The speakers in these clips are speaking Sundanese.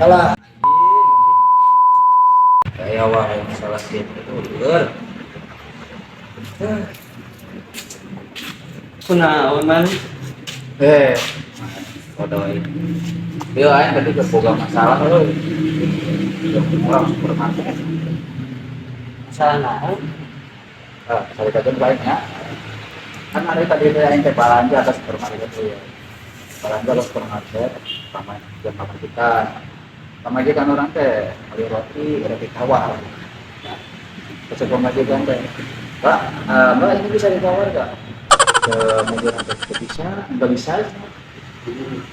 Salah. Kayak wah masalah sih itu lieur. Kunaon man? Eh, Odoy. Iya, aing tadi boga masalah euy. Urang supermarket. Masalah naon? Ah, saya katakan baiknya. Kan hari tadi teh aing teh balanja ke supermarket tuh ya. Balanja ke supermarket sama jam pamajikan. Pamajikan urang teh beli roti, roti tawar. Nah, terus pamajikan teh, "Pak, eh, Mbak, ini bisa ditawar gak?" Ke mobil teh bisa, enggak bisa.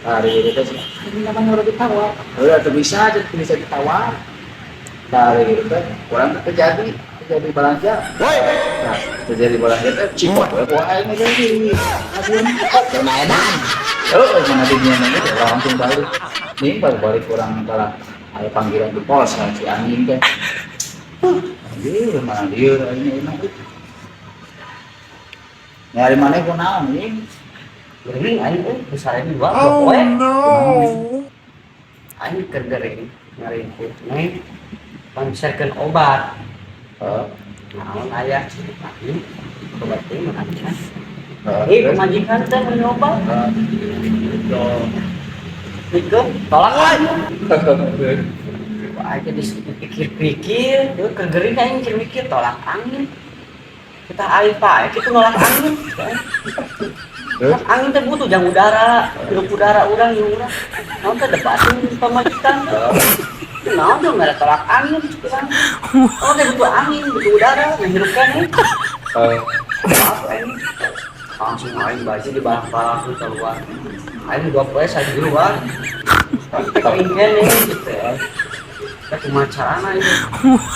Hari itu teh, ini namanya roti tawar. Udah tuh bisa, jadi bisa ditawar. Nah, hari itu teh urang teh terjadi belanja. Nah, terjadi belanja teh cipot we ku aing jadi. Oh, mana di mana itu langsung balik. Nih baru balik kurang kalah aya panggilan di polsek si anjing teh. Anjir, mana lieur aing enak. Nyari mana ku naon anjing? Gering aing euy, besar ini dua Oh poe. no! Aing keur gering ngaringkuk nih konserkeun obat. Heeh. Naon aya aing obat teh mah kan. Heeh. Eh, pamajikan teh meuli obat. Heeh. Mikeun tolak aing. Wah, aing teh dipikir-pikir, euy keur gering aing mikir-mikir tolak angin. Kita aing pae kitu nolak angin. Terus? Angin teh butuh jang udara, hirup udara urang ieu urang. Naon teh debatin pamajikan. Naon tuh nggak ada tolak angin urang. Oh, teh butuh angin, butuh udara, ngehirup keneh. Heeh. Maaf aing. Langsung aing baju dibalang-balang keluar. Aing 2 poe saya di luar. Kering keneh gitu ya. Kita kumaha carana itu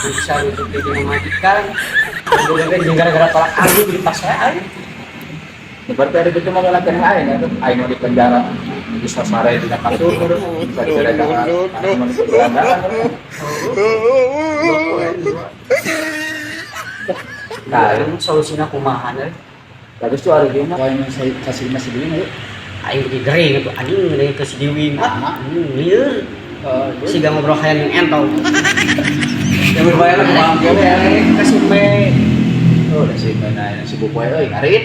bisa itu jadi pamajikan. Udah gara-gara tolak angin di pas saya aing. Berarti hari itu mau ngelakuin aing atuh. Aing mau di penjara bisa sare di kasur, bisa digelendangan, aing mau di gelandangan. 2 poe di luar. Nah, Nah, solusinya kumaha euy? Bagus tuh hari ini mah yang saya kasih masih dulu yuk. Aing jadi gering itu anjing ngeureun ke si Dewi. Nah. Lieur. Siga ngobrol hayang yang entong. Yang berbayar lah kumaha kene. Kasih me. Oh, udah sih main sibuk wae euy ngarit.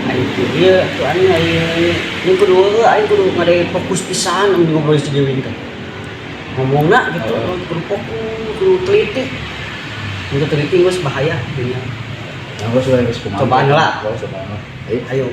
Aing kieu tuh anjing aing ini kudu euy, aing kudu ngadain fokus pisan aing ngobrol si Dewi teh. Ngomongna gitu, Oh. kudu fokus, kudu teliti. Untuk teliti geus bahaya dunia. Yang gua sudah geus kumaha. Cobaan lah. Gua cobaan lah. Ayo. Ayo.